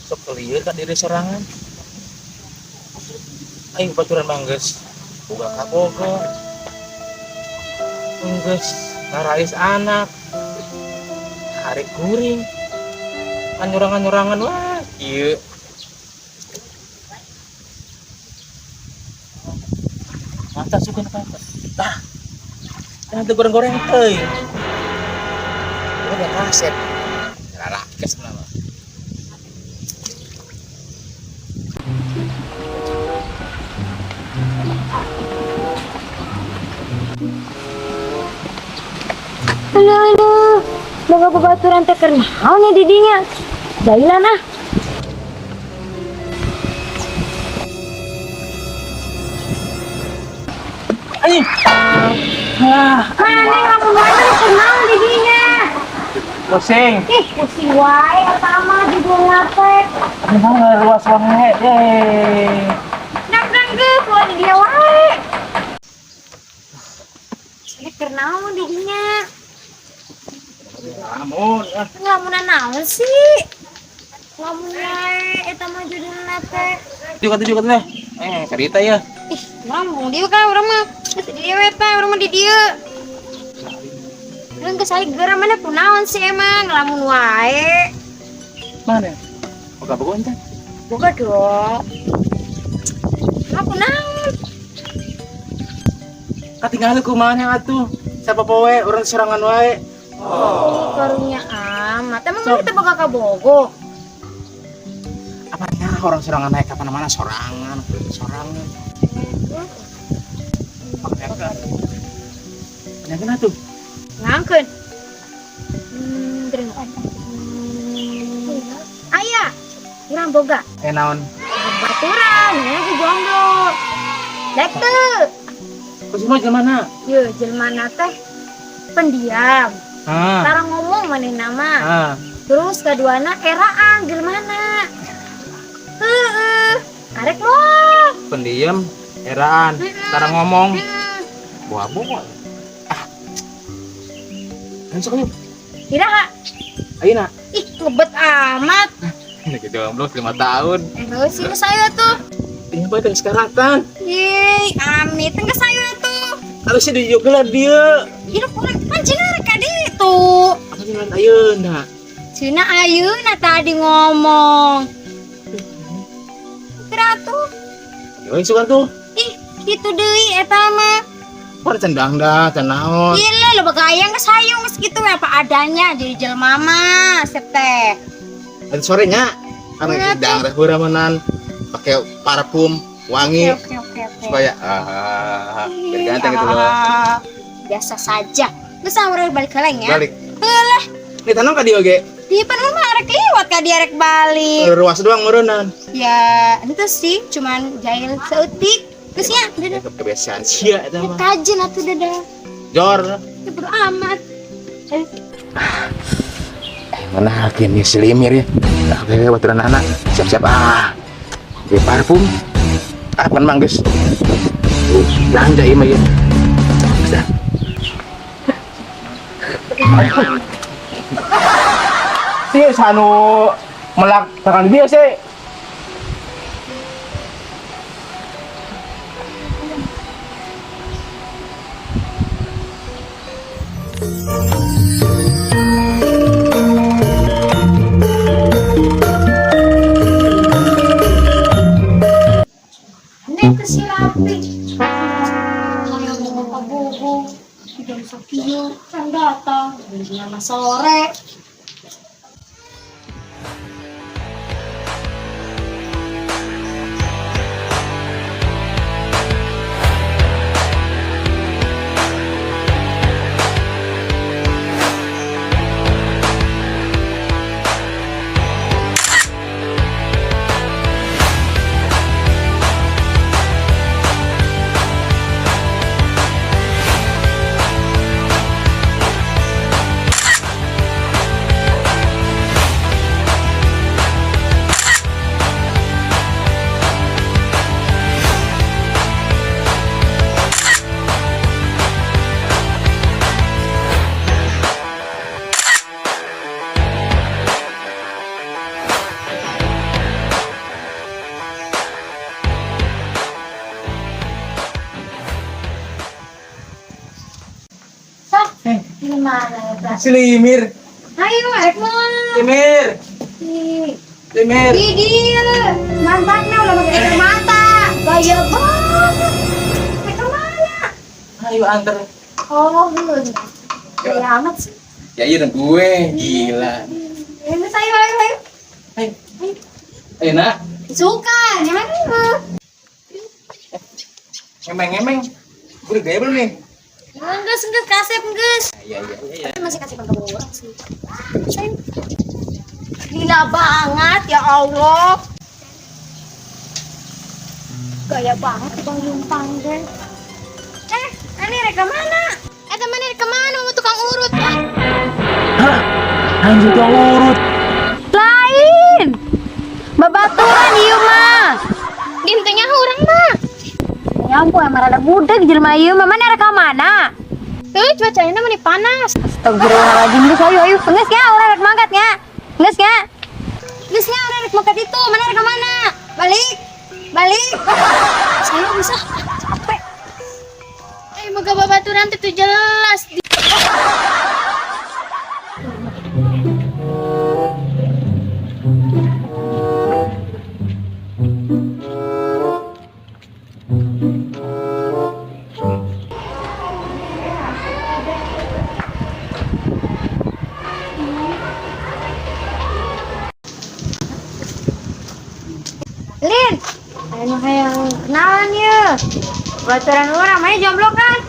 Sok lieur ka diri sorangan. Aing baturan mah geus boga kabogoh. Geus ngarais anak. Hari kuring. Anyurangan-nyurangan wah kieu. Mata suka apa? Tah. Jangan tuh goreng-goreng teuing. Udah kaset. Lalaki sebenarnya. Aduh, aduh. Boga babaturan teh keur naon nya di dinya? Jailan ah. Anjing. Ah, Mana ngelamun wae keur naon di dinya? Pusing. Ih, pusing wae eta mah judul ngapek. Gimana luas wae. Eh. Nang geus keluar di dia wae. Ini keur naon di dinya? Lamun ah. Ngelamunan naon sih? Ngelamun wae eta mah judulna teh. Juga tuh juga tuh. Eh, cerita ya. Ih, ngambung dia kan urang mah. Geus di dieu we teh, urang mah di dieu. Urang geus aya geura mana kunaon sih emang ngelamun wae. Mana? Boga boga ente. Boga dong. Emang kunaon? Katingali kumaha atuh. Siapa poe urang sorangan wae. Ih, karunya amat. Emang mana kita boga kabogo? Apanya orang sorangan naik kapan mana sorangan, sorangan. Pangeran. Pangeran atuh. Ngangkeun. Terus. Aya, urang boga. Eh naon? Baturan, ya jomblo. Dek teu. Kok semua jelema? Ye, jelema teh pendiam. Ah. Tara ngomong manehna mah. Ah. Terus kaduana eraan jelmana. Heeh. Karek moal. Pendiam, eraan, tara ngomong. Heeh. Buah-buah. Ah. Langsung yuk. Iraha. Ayeuna. Ih, ngebet amat. Ini jomblo 5 tahun. Eh, sini saya tuh. Ini bae teh sekaratan. Yeay, amit teh saya tuh. Harus sih dijogelan dia. Ih, kurang kan cina rek ka ditu. Apa jalan ayeuna? Cina ayeuna tadi ngomong. Kira tuh. Yo sukan tuh. Ih, kitu deui eta mah. Kok cendang dah, can naon. Gila, lo bagayang geus hayung geus kitu we apa adanya jadi jelema mah sep teh. Dan sorenya karena Iya, dang reh menan pakai parfum wangi Oke. supaya biar ganteng gitu loh. Ah, biasa saja. Geus ah urang balik heula nya. Balik. Heulah, Nih tanam ka dieu ge. di pan mah rek liwat ka dia rek balik. Ruas doang meureunnan. Ya, itu sih cuman jahil saeutik. Geus nya, dadah. Kebiasaan sia eta mah. Kajen atuh dadah. Jor. Ya bodo amat. Eh, Mana kini selimir ya. Oke, baturan anak siap-siap ah. Di parfum. Ah, kan mang geus. Belanja ieu mah ya. Bisa. Sih sanu melak tangan dia sih. Mana eta? Si Limir. Ayo, rek mana? Limir. Ih, Limir. Di dia. Mantapnya ulah pakai kacamata. Gaya banget. Rek ka mana? Ayo antar. Oh, gaya amat sih. Ya iya dong gue, gila. Ini saya, ayo, ayo. Ayo. Ayo nak, Suka, jangan mah. ngemeng-ngemeng. Gue udah gaya belum nih? Enggak, kasep, enggak. Iya, iya, iya. Tapi masih kasih ke orang sih. Sayang. Gila banget ya Allah. Gaya banget Bang Yumpang deh. Eh, ini rek mana? Eh, teman rek kemana mau tukang urut? Ah, Hah? Anjir tukang urut. Lain. Babaturan ieu mah. Dim teh nyaho urang mah. Ya ampun, emang rada budak jelema ieu mah. Mana rek ka mana? Tuh, cuacanya mah panas. Astagfirullahaladzim, geus ayo ayo. Geus nya urang rek mangkat nya. Geus nya. Geus nya urang rek mangkat itu. Mana rek ka mana? Balik. Balik. Saya bisa Capek. Eh, moga babaturan teh tuh jelas. Lin, ayo hayang kenalan ya. Baturan urang mana jomblo kan?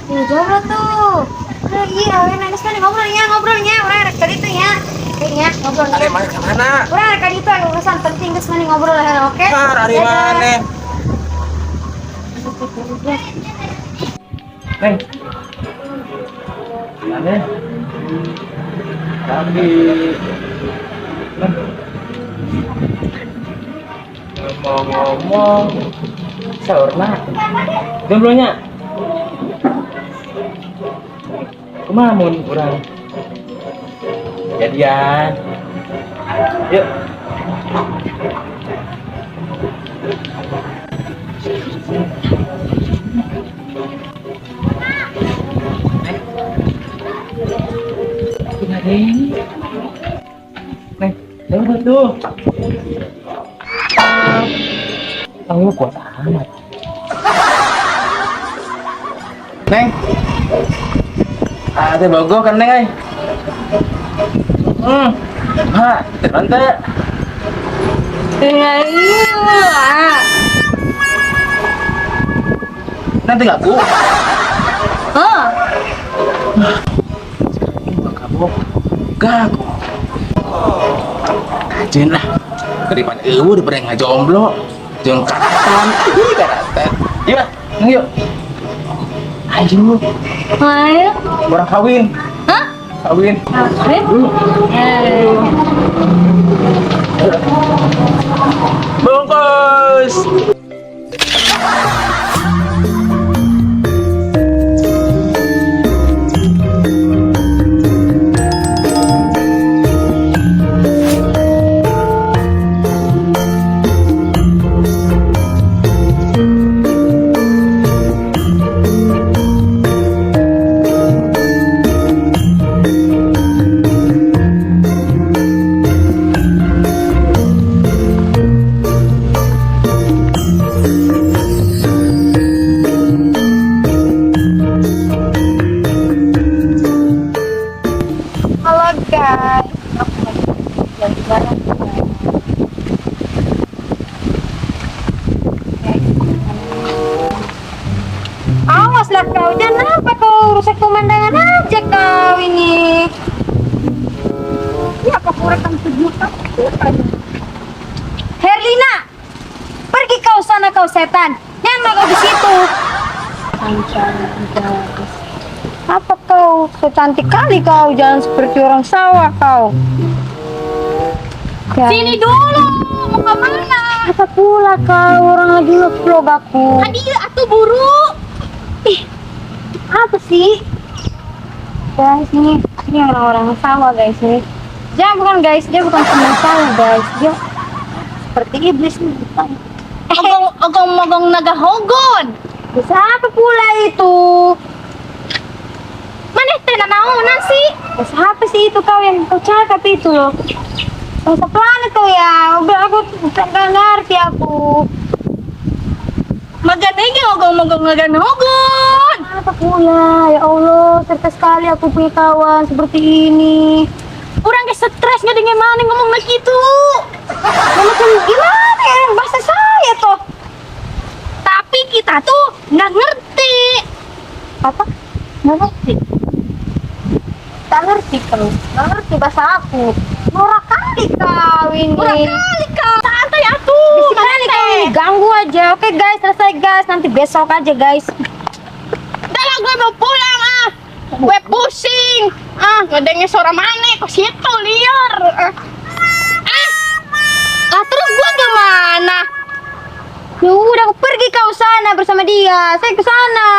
Ih, jomblo tuh. Nah, iya, ayo nangis kan ngobrolnya, ngobrolnya. Urang rek ka ditu nya. Kayaknya ngobrolnya. Ari mana kemana? Urang rek ka ditu aya urusan penting geus mana ngobrol lah, oke? Kar, ari Dadah. mana? Neng. Mana? Tapi Neng. Ngomong-ngomong, sahur lah. Jomblonya. Kumaha mun urang jadian? Yuk. Neng. Neng. Neng, coba tuh. Kamu kuat amat. Neng. Ah, teh bogoh kan Neng ai. Ha, teh mantap. Iya. Nanti ngaku. Oh, Kamu gaku. Kajen lah. Daripada eueuh daripada ngajomblo. Jeung karatan. Ih, karatan. Yuk, Neng yuk. Ayo, ayo. orang kawin. Hah? Kawin. Kawin? Bungkus. Halo guys, aku lagi lagi bareng. Awas lah kau, jangan apa kau rusak pemandangan aja kau ini. Ya, apa kau rekam video aku? Herlina, pergi kau sana kau setan. Jangan kau di situ. Guys. Apa kau secantik kali kau jalan seperti orang sawah kau. Ya. Sini dulu, mau ke mana? Apa pula kau orang lagi nge-vlog aku. Hadiah atuh buru. Ih, apa sih? Guys, ini orang-orang sawah guys ini. Dia bukan guys, dia bukan teman sawah guys. Dia seperti iblis nih. Bukan. Ogong ogong mogong nagahogon. Siapa pula itu? Maneh teh teh nanaonan sih? Bahasa apa sih itu kau yang kau cakap itu loh? Bahasa planet kau ya. Udah, aku tak ngerti aku. Magana ge ogong-ogong ngaganogon. Apa pula? Ya Allah, cerita sekali aku punya kawan seperti ini. Urang ge stres ngadenge maneh ngomong gitu. Ya, macam gimana ya bahasa saya toh? Tapi kita tuh nggak ngerti. Apa? Nggak ngerti. Tak ngerti kau. Nggak ngerti bahasa aku. Norak kali kau ini. Kurang kali kau. Santai atuh. Bisik kali kau ini, ganggu aja. Oke guys, selesai guys. Nanti besok aja, guys. Udah lah, gue mau pulang ah. Gue pusing. Ah, ngedenge suara maneh kok situ liar. Ah. Ah. Ah, terus gue gimana? Ya udah, aku pergi kau sana bersama dia. Saya ke sana.